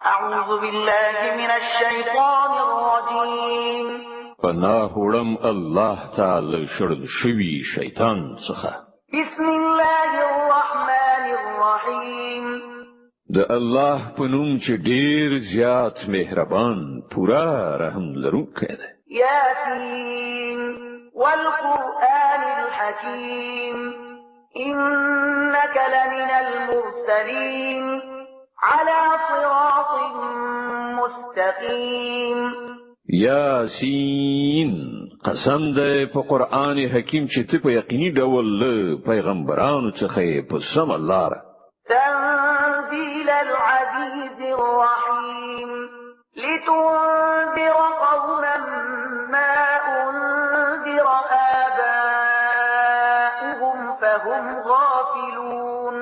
أعوذ بالله من الشيطان الرجيم. پناه وړم الله تعالی شړل شوی شیطان څخه. بسم الله الرحمن الرحيم. د الله په نوم چې ډیر زیات مهربان پورا رحم لرونکی دی. ياسين والقرآن الحكيم إنك لمن المرسلين على صراط مستقيم. یاسین، قسم دی په قرآن حکیم چې ته په یقیني ډول له پیغمبرانو څخه یې په سمه لاره. تنزيل العزيز الرحيم لتنذر قوما ما أنذر آباؤهم فهم غافلون.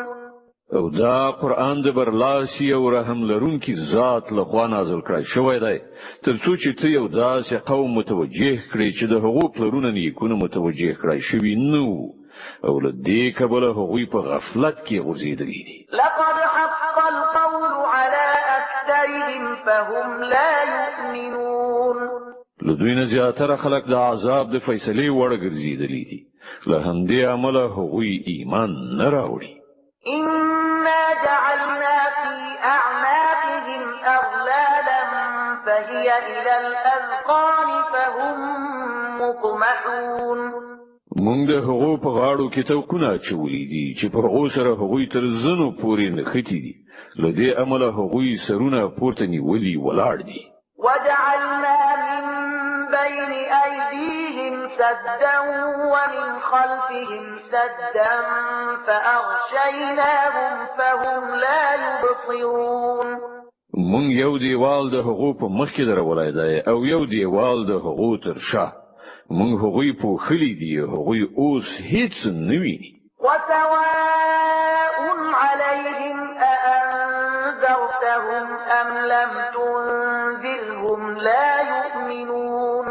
او دا قرآن د برلاسي او رحم لرونکي ذات له خوا نازل کړی شوی دی، تر څو چې ته یو داسې قوم متوجه کړې چې د هغو پلرونه نیکونه متوجه کړی شوي نه وو، او له دې کبله هغوی په غفلت کې غورځېدلي دي. لقد حق القول على أكثرهم فهم لا يؤمنون. له دوی نه زیاتره خلک د عذاب د فیصلې وړ ګرځېدلي دي، له همدې امله هغوی ایمان نه راوړي. إنا جعلنا في أعناقهم أغلالا فهي إلى الأذقان فهم مقمحون. مونږ د هغو په غاړو کې طوقونه اچولي دي چې په هغو سره هغوی تر زنو پورې نښتي دي، له دې امله هغوی سرونه پورته نیولي ولاړ دي. وجعلنا من بين أيديهم سدا ومن خلفهم سدا فأغشيناهم فهم لا يبصرون. مونږ یو دیوال د هغو په مخ کې درولی دی او یو دیوال د هغو تر شا. مونږ هغوی پوښلي دي، هغوی اوس هیڅ نه ویني. وسواء عليهم أأنذرتهم أم لم تنذرهم لا يؤمنون.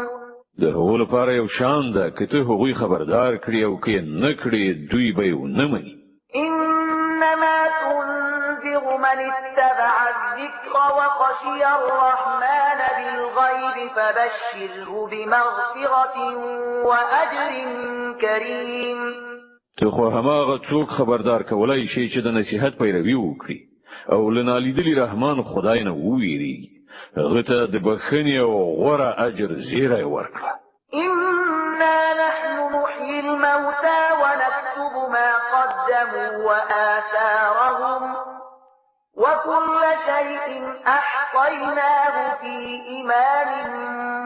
د هغو لپاره یو شان ده، که ته هغوی خبردار کړې او که یې نه کړې دوی به یې ونه مني. إنما تنذر من اتبع الذكر وخشي الرحمن بالغيب فبشره بمغفرة وأجر كريم. ته خو هماغه څوک خبردار کولای شي چې د نصیحت پیروي وکړي او له نالیدلي رحمان خدای نه وویریږي، هغه ته د بخښنې او غوره اجر زیری ورکړه. إنا نحن نحيي الموتى ونكتب ما قدموا وآثارهم وكل شيء أحصيناه في إمام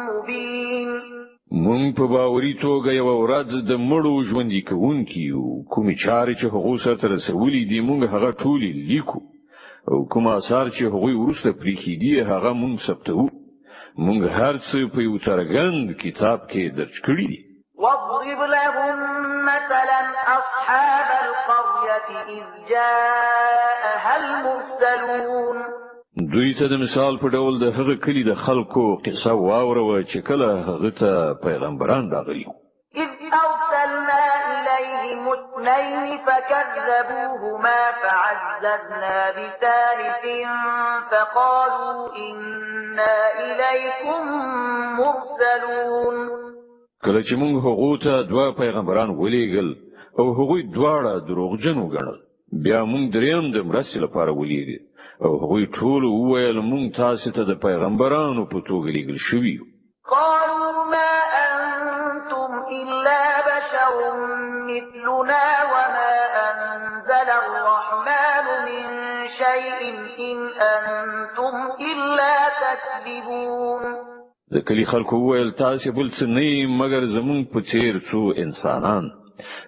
مبين. مونږ په باوري توګه یوه ورځ د مړو ژوندي کوونکي یو، کومې چارې چې هغو سرته رسولي دي مونږ هغه ټولې لیکو، او کوم آثار چې هغوی وروسته پرېښي دي هغه مونږ ثبتوو. مونږ هر څه په یو څرګند کتاب کې درج کړي دي. واضرب لهم مثلا أصحاب القرية إذ جاءها المرسلون. دوی ته د مثال په ډول د هغه کلي د خلکو قصه واوروه چې کله هغه ته پیغمبران راغلي وو. إذ أرسلنا إليهم اثنين فكذبوهما فعززنا بثالث فقالوا إنا إليكم مرسلون. کله چې موږ هغو ته دوه پیغمبران ولیږل او هغوی دواړه دروغجن وګڼل، بیا موږ دریم د مرستې لپاره ولیږل او هغوی ټولو وویل موږ تاسې ته د پیغمبرانو په توګه لیږل شوي یو. قالوا ما أنتم إلا بشر مثلنا وما أنزل الرحمن من شيء إن أنتم إلا تكذبون. د کلي خلکو وویل تاسې بل څه نه یئ مګر زموږ په څېر څو انسانان،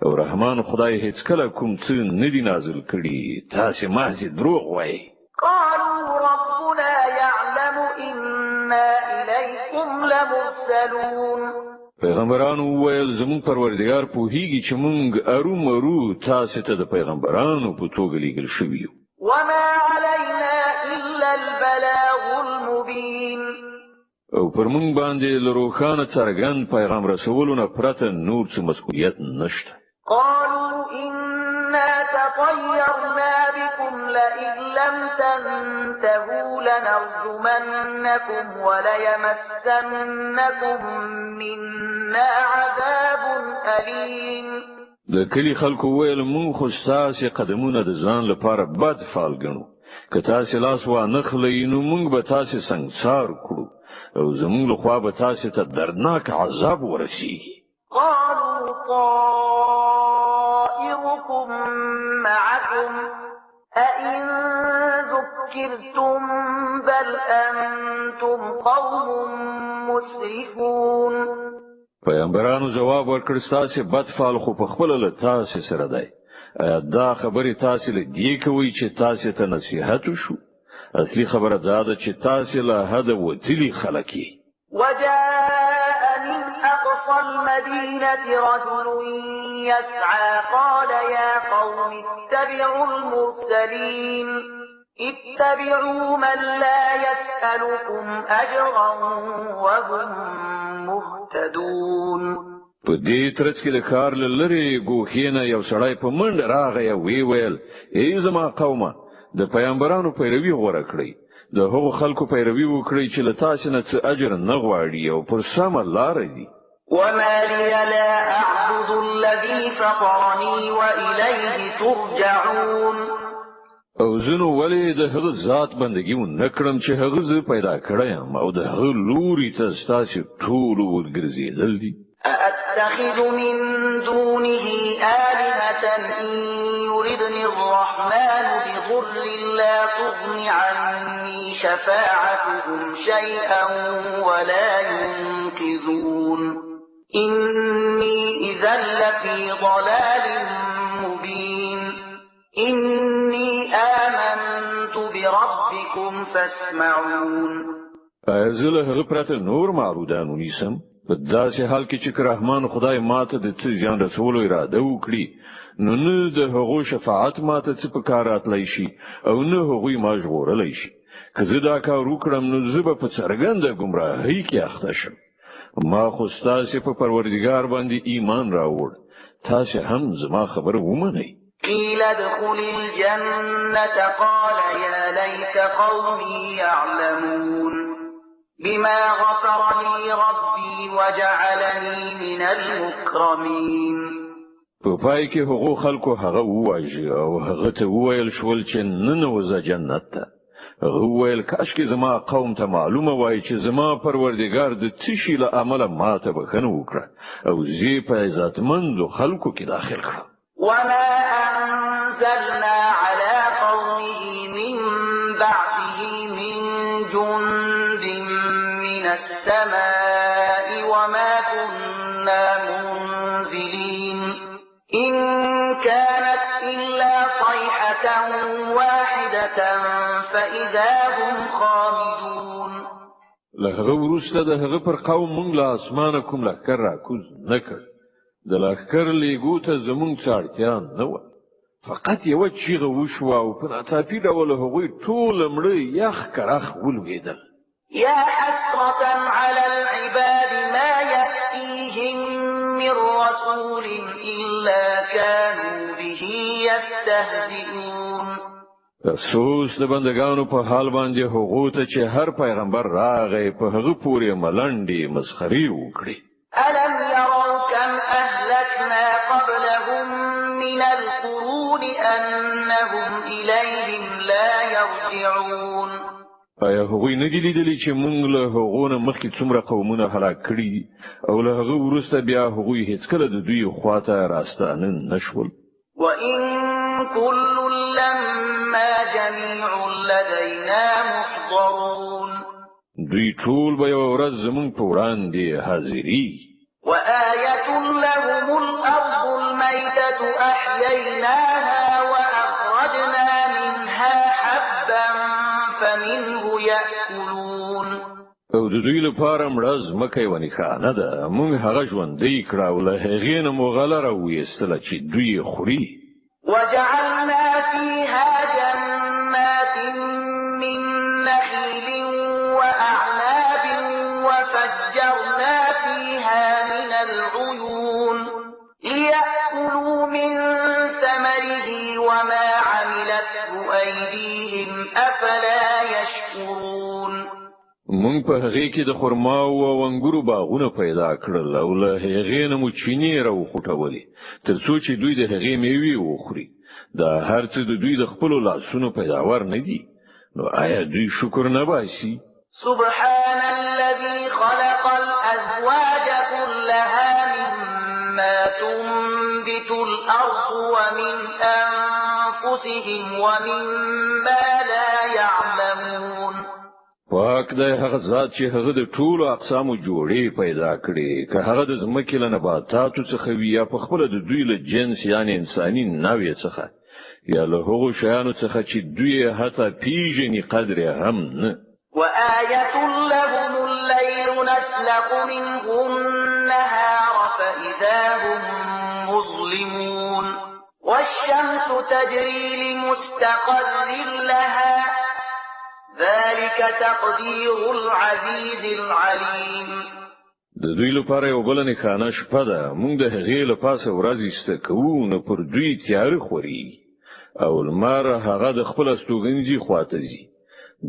او رحمان خدای هیڅکله کوم څه نه دي نازل کړي، تاسې محض دروغ وایئ. قالوا ربنا يعلم إنا إليكم لمرسلون. پیغمبرانو وویل زموږ پروردګار پوهیږي چې موږ ارومرو تاسې ته د پیغمبرانو په توګه لیږل شوي یو. وما علينا إلا البلاغ المبين. او پر موږ باندې له روښانه څرګند پیغام رسولو نه پرته نور څه مسؤلیت نشته. قالوا إنا إنا تطيرنا بكم لئن لم تنتهوا لنرجمنكم وليمسنكم منا عذاب أليم. د کلی خلکو ویل مونږ خو ستاسې قدمونه د ځان لپاره بد فال ګڼو، که تاسې لاس وانخلئ نو مونږ به تاسې سنګسار کړو او زمونږ لخوا به تاسې ته دردناک عذاب ورسیږي. قالوا طائركم معكم أئن ذكرتم بل أنتم قوم مسرفون. پیغمبرانو ځواب ورکړ ستاسې بد فال خو په خپله له تاسې سره دی. ایا دا خبرې تاسې له دې کوئ چې تاسې ته نصیحت وشو؟ اصلي خبره دا ده چې تاسې له حده وتلي خلک یئ. وجاء من أقصى المدينة رجل يسعى قال يا قوم اتبعوا المرسلين اتبعوا من لا يسألكم أجرا وهم مهتدون. په دې ترڅ کې د ښار له لرې ګوښې نه یو سړی په منډه راغی او ویې ویل ای زما قومه، د پیغمبرانو پیروي غوره کړئ، د هغو خلکو پیروي وکړئ چې له تاسې نه څه اجر نه غواړي او پر سمه لاره دي. وما لي لا أعبد الذي فطرني وإليه ترجعون. او زه نو ولې د هغه ذات بندګي ونه کړم چې هغه زه پیدا کړی یم او د هغه لوري ته ستاسې ټولو ورګرځېدل دي؟ أأتخذ من دونه آلهة إن يردني الرحمن بضر لا تغن عني شفاعتهم شيئا ولا ينقذون إني إذا لفي ضلال مبين إني آمنت بربكم فاسمعون. ایا زه له هغه پرته نور معبودان ونیسم؟ په داسې حال کې چې که رحمان خدای ماته د څه زیان رسولو اراده وکړي نو نه د هغو شفاعت ماته څه په کار راتلی شي او نه هغوی ما ژغورلی شي. که زه دا کار وکړم نو زه به په څرګنده ګمراهۍ کې اخته شم. ما خو ستاسې په پروردګار باندې ایمان راوړ، تاسې هم زما خبره ومنئ. قيل ادخل الجنة قال يا ليت قومي يعلمون بما غفر لي ربي وجعلني من المكرمين. په پای کې هغو خلکو هغه وواژه او هغه ته وویل شول چې ننوځه جنت ته. هغه وویل کاشکې زما قوم ته معلومه وای چې زما پروردګار د څه شي له امله ماته بښنه وکړه او زه یې په عزتمندو خلکو کې داخل کړم. وما أنزلنا على قومه من بعده من جند من السماء وما كنا منزلين إن كانت إلا صيحة واحدة فإذا هم خامدون. له هغه وروسته د هغه پر قوم موږ له اسمانه کوم لښکر راکوز نه کړ. د لښکر لیږو ته زموږ څه اړتیا نه وه، فقط یوه چیغه وشوه او په ناڅاپي ډول هغوی ټول مړه یخ کرخ ولوېدل. يا حسرة على العباد ما يأتيهم من رسول إلا كانوا به يستهزئون. افسوس د بندگانو په حال باندې هغو ته چې هر پیغمبر راغی په هغه پورې ملنډې مسخرې وکړي. ألم يروا كم أهلكنا قبلهم من القرون أنهم إليهم لا يرجعون. آیا هغوی نه دي لیدلي چې موږ له هغو نه مخکې څومره قومونه هلاک کړي دي او له هغه وروسته بیا هغوی هیڅکله د دوی خواته راستانه نه شول؟ وإن كل لما جميع لدينا محضرون. دوی ټول به یوه ورځ زموږ په وړاندې حاضرېږي. وآية لهم الأرض الميتة أحييناها وأخرجنا منها حبا فمنه يأكلون. او د دوی لپاره مړه ځمکه یوه نښانه ده، موږ هغه ژوندۍ کړه او له هغې نه مو غله راویستله چې دوی یې خوري. وجعلنا فيها جنات من نخيل وأعناب وفجرنا فيها من العيون ليأكلوا من ثمره مونږ په هغې کې د خرماو او انګورو باغونه پیدا کړل او له هغې نه مو چینې راوخوټولې، تر څو چې دوی د هغې میوې وخوري. دا هر څه د دوی د خپلو لاسونو پیداوار نه دي، نو آیا دوی شکر نه باسي؟ سبحان الذي خلق الأزواج كلها مما تنبت الأرض ومن أنفسهم ومما لا يعلمون. پاک دی هغه ذات چې هغه د ټولو اقسامو جوړې پیدا کړې، که هغه د ځمکې له نباتاتو څخه وي یا په خپله د دوی له جنس یعنې انساني نوعې څخه، یا له هغو شیانو څخه چې دوی یې حتی پیژني قدر یې هم نه. وآية لهم الليل نسلخ منه النهار فإذا هم مظلمون والشمس تجري لمستقر لها ذلك تقدير العزيز العليم. د دوی لپاره یو بله نښانه شپه ده، موږ د هغې له پاسه ورځ ایسته کوو، نو پر دوی تیاره خورېږي او لمر هغه د خپل استوګنځي خواته ځي.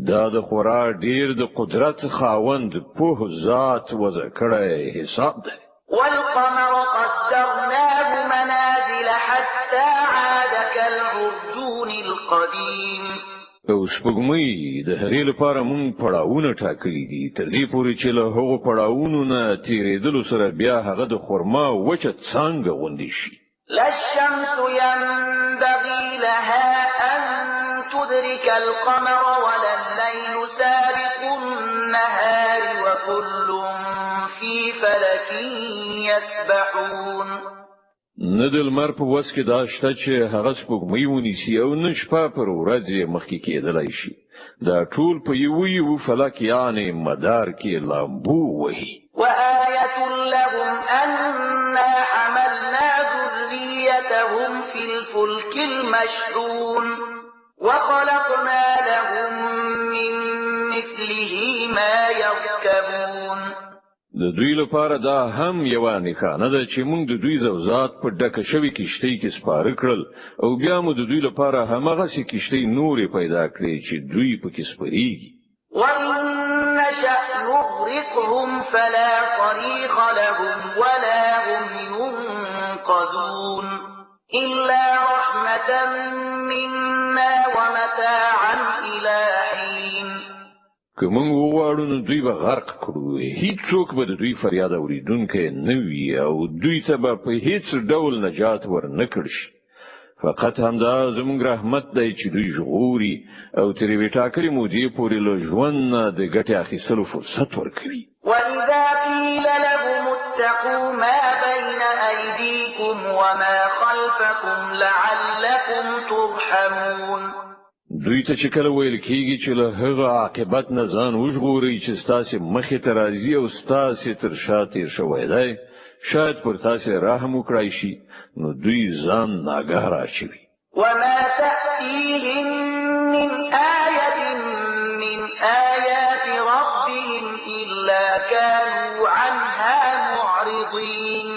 دا د خورا ډیر د قدرت خاوند پوه ذات وضع کړی حساب دی. والقمر قدرناه منازل حتى عاد كالعرجون القديم. او سپوږمۍ د هغې لپاره مونږ پړاوونه ټاکلي دي، تر دې پورې چې له هغو پړاوونو نه تېرېدلو سره بیا هغه د خرما وچه څانګه غوندې شي. لا الشمس ينبغي لها أن تدرك القمر ولا الليل سابق النهار وكل في فلك يسبحون. نه د لمر په وس کې دا شته چې هغه سپوږمۍ ونیسي او نه شپه پر ورځ یې مخکې کېدلی شي. دا ټول په یو یو فلک یعنې مدار کې لامبو وهي. وآية لهم أنا حملنا ذريتهم في الفلك المشحون وخلقنا لهم من مثله ما يركبون. د دوی لپاره دا هم یوه نښانه ده چې موږ د دوی زوزات په ډکه شوې کښتۍ کې سپاره کړل او بیا مو د دوی لپاره هماغسې کښتۍ نورې پیدا کړې چې دوی پکې سپرېږي. وإن نشأ نغرقهم فلا صريخ لهم ولا هم ينقذون إلا رحمة منا ومتاعا إلى حين. که موږ وغواړو نو دوی به غرق کړو، هیڅوک به د دوی فریاد اورېدونکی نه وي او دوی ته به په هیڅ ډول نجات ورنه کړ شي. فقط همدا زموږ رحمت دی چې دوی ژغوري او تر یوې ټاکلې مودې پورې له ژوند نه د ګټې اخیستلو فرصت ورکوي. وإذا قيل لهم اتقوا ما بين أيديكم وما خلفكم لعلكم ترحمون. دوی ته چې کله ویل کیږي چې له هغه عاقبت نه ځان وژغورئ چې ستاسې مخې ته راځي او ستاسې تر شا تېر شوی دی، شاید پر تاسې رحم وکړای شي، نو دوی ځان ناګاه راچوي. وما تأتيهم من آية من آيات ربهم إلا كانوا عنها معرضين.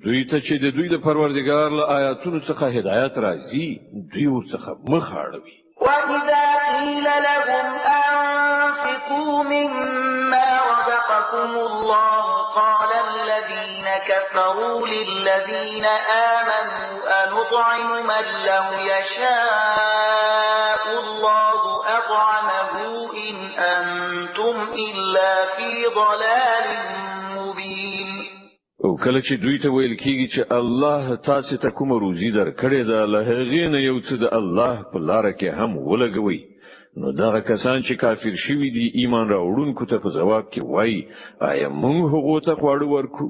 دوی ته چې د دوی د پروردګار له آیاتونو څخه هدایت راځي، دوی ورڅخه مخ اړوي. وإذا قيل لهم أنفقوا مما رزقكم الله قال الذين كفروا للذين آمنوا أنطعم من لو يشاء الله أطعمه إن أنتم إلا في ضلال مبين. او کله چې دوی ته ویل کیږي چې الله تاسو ته کومه روزي درکړې ده، له هغې نه یو څه د الله په لاره کې هم ولګوئ، نو دغه کسان چې کافر شوي دي ایمان راوړونکو ته په ځواب کې وایي، آیا موږ هغو ته خواړه ورکړو؟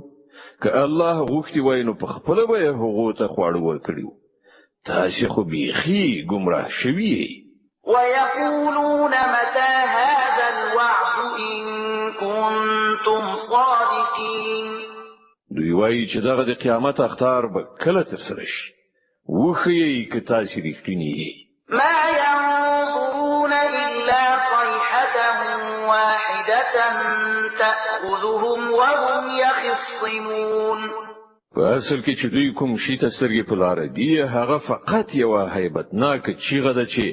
که الله غوښتي وای نو په خپله به یې هغو ته خواړه ورکړي وو. تاسې خو بیخي ګمراه شوي یئ. ويقولون متى هذا الوعد إن كنتم صادقين. دوی وایي چې دغه د قیامت اخطار به کله ترسره شي؟ وښیئ که تاسې رښتیني یئ. ما ينظرون إلا صيحة واحدة تأخذهم وهم يخصمون. په اصل کې چې دوی کوم شي ته سترګې په لار دي، هغه فقط یوه هیبتناکه چیغه ده چې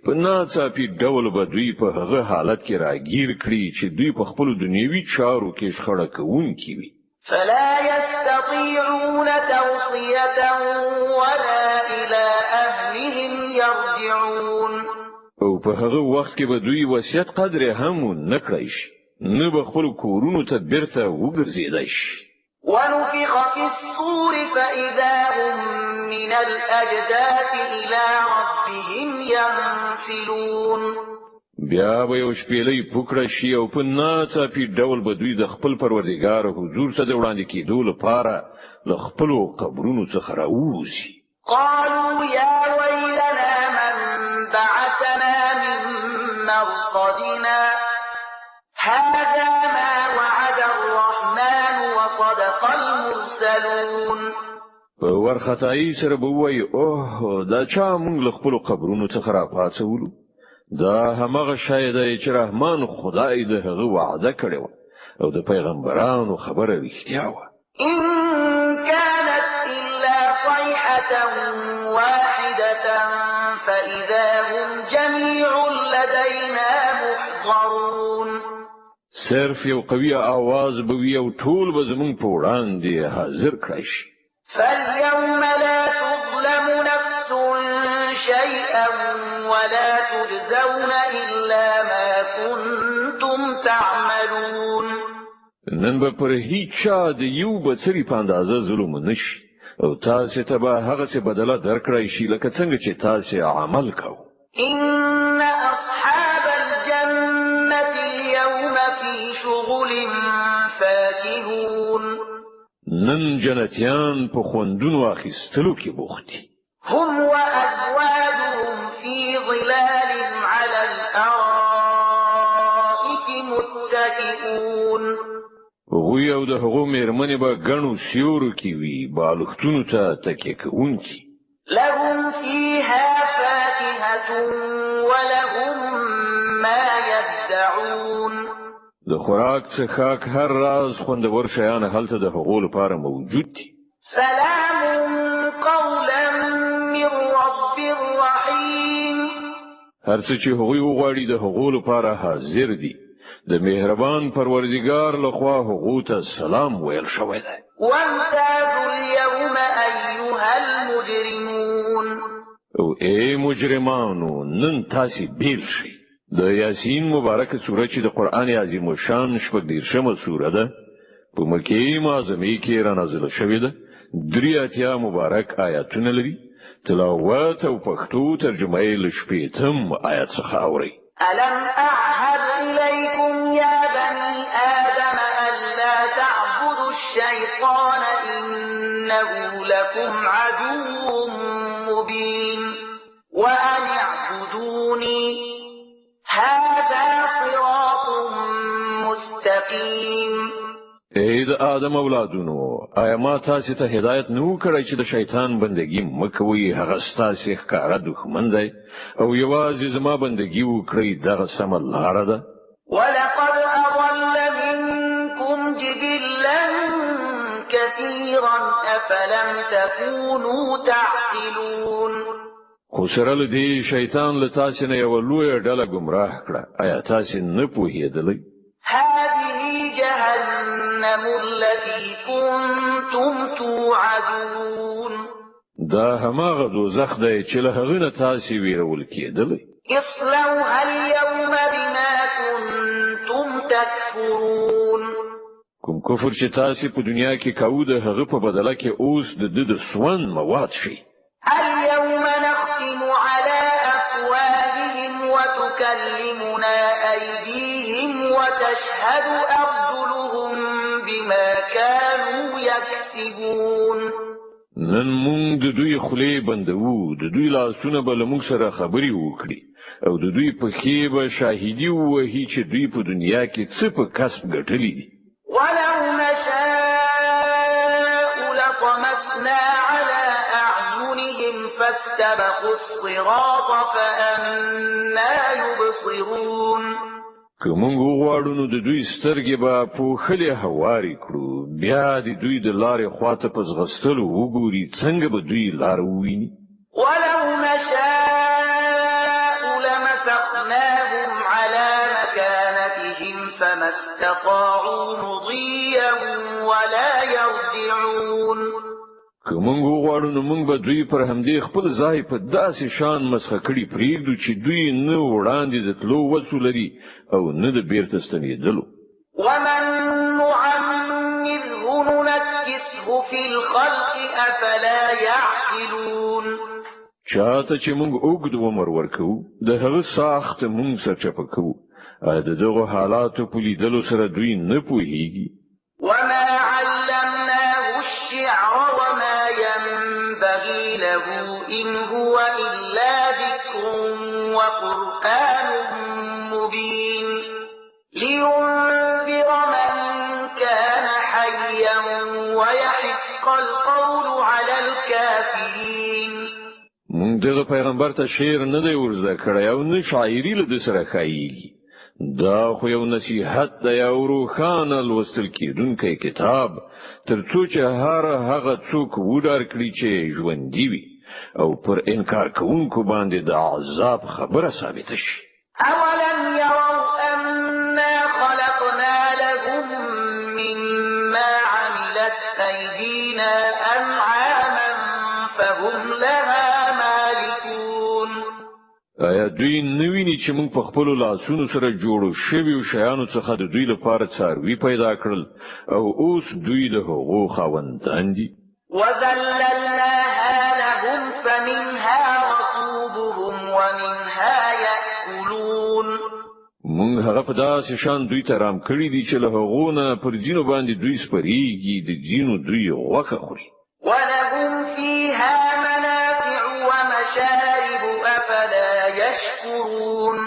په ناڅاپي ډول به دوی په هغه حالت کې راګیر کړي چې دوی په خپلو دنیوي چارو کې شخړه کوونکي وي. فلا يستطيعون توصية ولا إلى أهلهم يرجعون. او په هغه وخت کې به دوی وصیت قدر هم نه کړای شي، نه به خپلو کورونو ته بیرته وګرځېدای شي. ونفخ في الصور فإذا هم من الأجداث إلى ربهم ينسلون. بیا به یو شپېلۍ پوکړه شي او په ناڅاپي ډول به دوی د خپل پروردګار حضور ته د وړاندې کېدو لپاره له خپلو قبرونو څخه راووځي. قالوا يا ويلنا من بعثنا من مرقدنا هذا ما وعد الرحمن وصدق المرسلون. په ورخطایي سره به ووایي: اوه، دا چا موږ له خپلو قبرونو څخه راپاڅولو؟ دا هماغه شی دی چې رحمان خدای د هغه وعده کړې وه او د پیغمبرانو خبره رښتیا وه. إن كانت إلا صيحة واحدة فإذا هم جميع لدينا محضرون. صرف یو قوي آواز به وي او ټول به زموږ په وړاندې حاضر کړای شي. فاليوم لا تظلم نفس شيئا ولا تجزون إلا ما كنتم تعملون. نن به پر هیچا د یو بڅري په اندازه ظلم نشي او تاسې ته به هغسې بدله درکړای شي لکه څنګه چې تاسې عمل کوئ. إن أصحاب الجنة اليوم في شغل فاكهون. نن جنتیان په خوندونو اخیستلو کې بوخت دي. هم وأزواجهم في ظلال على الأرائك متكئون. هغوی او د هغو میرمنې به ګڼو سیورو کې وي، بالښتونو ته تکیه کوونکي. لهم فيها فاكهة ولهم ما يدعون. د خوراک څښاک هر راز خوندور شیان هلته د هغو لپاره موجود دي. سلام قولا من رب رحيم. هر څه چې هغوی وغواړي د هغو لپاره حاضر دي. د مهربان پروردګار لخوا هغو ته سلام ویل شوی دی. وامتازوا اليوم أيها المجرمون. او ای مجرمانو، نن تاسې بیل شئ. د یاسین مبارکه سوره چې د قرآن عظیم الشان 36مه سوره ده، په مکې معظمې کې را نازله شوې ده. 83 مبارک آیاتونه لري. تلاوت او پښتو ترجمه یې له 60 آیات څخه اورئ. ألم أعهد إليكم يا بني آدم ألا تعبدوا الشيطان إنه لكم عدو مبين وأن اعبدوني هذا صراط مستقيم. ای د آدم اولادونو، آیا ما تاسې ته هدایت نه و کړی چې د شیطان بندګي مه کوئ؟ هغه ستاسې ښکاره دښمن دی او یوازې زما بندګي وکړئ، دغه سمه لاره ده. ولقد أضل منكم جبلا كثيرا أفلم تكونوا تعقلون. خو سره له دې شیطان له تاسې نه یوه لویه ډله ګمراه کړه. آیا تاسې نه پوهېدلئ؟ هذه جهنم التي كنتم توعدون. دا هماغه دوزخ دی چې له هغه نه تاسې ویرول کېدلئ. اصلوها اليوم بما كنتم تكفرون. کوم کفر چې تاسې په دنیا کې کوو، د هغه په بدله کې اوس د ده د سون مواد شئ. اليوم نختم على أفواههم وتكلمنا أيديهم وتشهد أرجلهم بما كانوا يكسبون. نن مونږ د دوی خولې بندوو، د دوی لاسونه به له موږ سره خبرې وکړي او د دوی پښې به شاهدي ووهي چې دوی په دنیا کې څه په کسب ګټلي دي. ولو نشاء لطمسنا على أعينهم فاستبقوا الصراط فأنى يبصرون. که موږ وغواړو نو د دوی سترګې به پوښلې هوارې کړو، بیا د دوی د لارې خواته په ځغستلو وګوري، څنګه به دوی لار وویني؟ ولو نشاء لمسخناهم على مكانتهم فما استطاعوا مضيا ولا يرجعون. که موږ وغواړو نو موږ به دوی پر همدې خپل ځای په داسې شان مسخ کړي پرېږدو چې دوی نه وړاندې د تلو وس ولري او نه د بیرته ستنېدلو. ومن نعمره ننكسه في الخلق أفلا يعقلون. چاته چې موږ اوږد عمر ورکوو، د هغه ساخت موږ سرچپه کوو. آیا د دغو حالاتو په لیدلو سره دوی نه پوهیږي؟ وما علمناه الشعر وما ينبغي له إن هو إلا ذكر وقرآن مبين لينذر من كان حيا ويحق القول على الكافرين. موږ دغه پیغمبر ته شعر نه دی ورزده کړی او نه شاعري له ده سره ښاییږي. دا خو یو نصیحت دی او روښانه لوستل کېدونکی کتاب، تر څو چې هر هغه څوک وډار کړي چې ژوندي وي او پر انکار کوونکو باندې د عذاب خبره ثابته شي. أولم يروا أنا خلقنا لهم مما عملت أيدينا أنعاما فهم لها مالكون. آیا دوی نه ویني چې موږ په خپلو لاسونو سره جوړو شویو شیانو څخه د دوی لپاره څاروي پیدا کړل او اوس دوی د هغو خاوندان دي؟ وذللناها لهم فمنها ركوبهم ومنها يأكلون. موږ هغه په داسې شان دوی ته رام کړي دي چې له هغو نه پر ځینو باندې دوی سپرېږي، د ځینو دوی غوښه خوري. ولهم فيها منافع ومشارب أفلا يشكرون.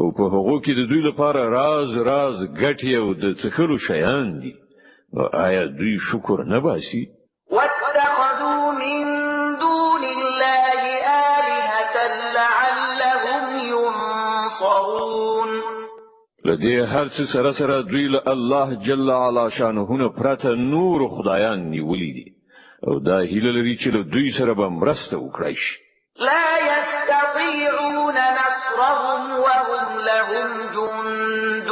او په هغو کې د دوی لپاره راز راز ګټې او د څښلو شیان دي. نو آیا دوی شکر نه باسي؟ واتخذوا من دون الله آلهة لعلهم ينصرون. له دې هر څه سره سره دوی له الله جل علا شانه نه پرته نور خدایان نیولي دي او دا هیله لري چې له دوی سره به مرسته وکړای شي. لا يستطيعون نصرهم وهم لهم جند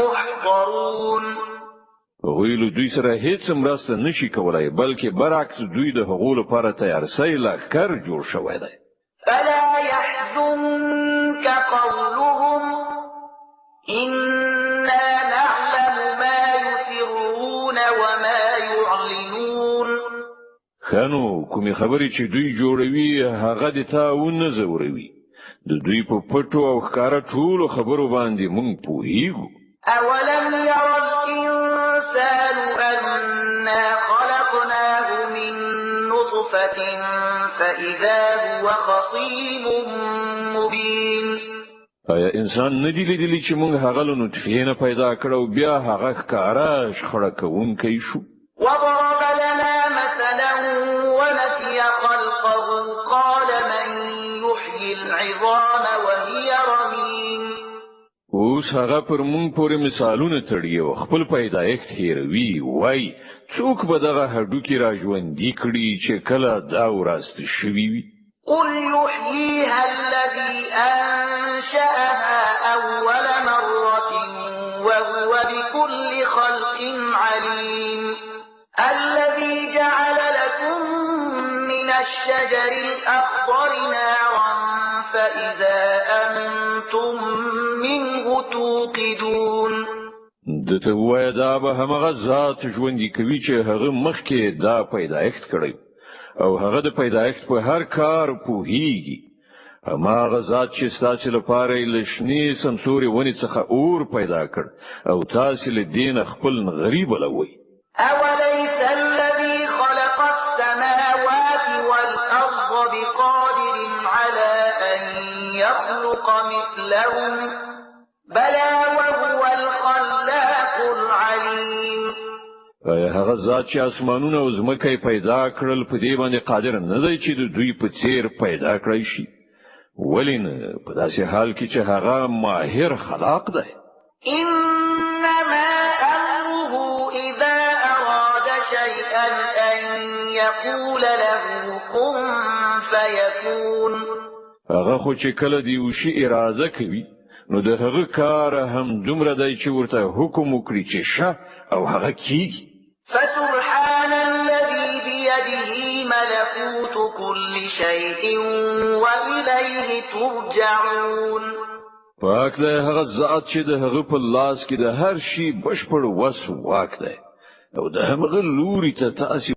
محضرون. هغوی له دوی سره هیڅ مرسته نشي کولای، بلکې برعکس دوی د هغو لپاره تیارسی لښکر جوړ شوی دی. فلا يحزنك قولهم إنا نعلم ما يسرون وما يعلنون. ښه نو کومې خبرې چې دوی جوړوي هغه دې تا ونه ځوروي. د دوی په پټو او ښکاره ټولو خبرو باندې موږ پوهیږو. أولم ير الإنسان أنا خلقناه من نطفة فإذا هو خصيم مبين. آیا انسان نه دی لیدلی چې موږ هغه له نطفې نه پیدا کړ او بیا هغه ښکاره شخړه کوونکی شو؟ وضرب لنا مثلا ونسي خلقه قال من يحيي العظام وهي رميم. اوس هغه پر موږ پورې مثالونه تړي او خپل پیدایښت هېروي، وایي څوک به دغه هډوکي را ژوندي کړي چې کله دا وراسته شوي وي؟ قل يحييها الذي أنشأها أول مرة وهو بكل خلق عليم. الذي جعل لكم من الشجر الأخضر نارا فإذا أنتم منه توقدون. ده ته ووایه دا به همغه ذات ژوندي کوي چې هغه مخکې دا پیدایښت کړی او هغه د پیدایښت په هر کار پوهیږي. هماغه ذات چې ستاسې لپاره یې له شنې سمسورې ونې څخه اور پیدا کړ او تاسې له دې نه خپل نغري بلوئ. أوليس الذي خلق السماوات والأرض بقادر على أن يخلق مثلهم بلى وهو الخلاق العليم. آیا هغه ذات چې اسمانونه او ځمکه یې پیدا کړل په دې باندې قادر نه دی چې د دوی په څیر پیدا کړای شي؟ ولې نه، په داسې حال کې چې هغه ماهر خلاق دی. إنما أمره إذا أراد شيئا أن يقول له كن فيكون. هغه خو چې کله د یو شي اراده کوي، نو د هغه کار هم دومره دی چې ورته حکم وکړي چې شه، او هغه کیږي. فسبحان الذي بيده ملكوت كل شيء وإليه ترجعون. پاک دی هغه ذات چې د هغه په لاس کې د هر شي بشپړ وس واک دی، او د همغه لوري ته تاسو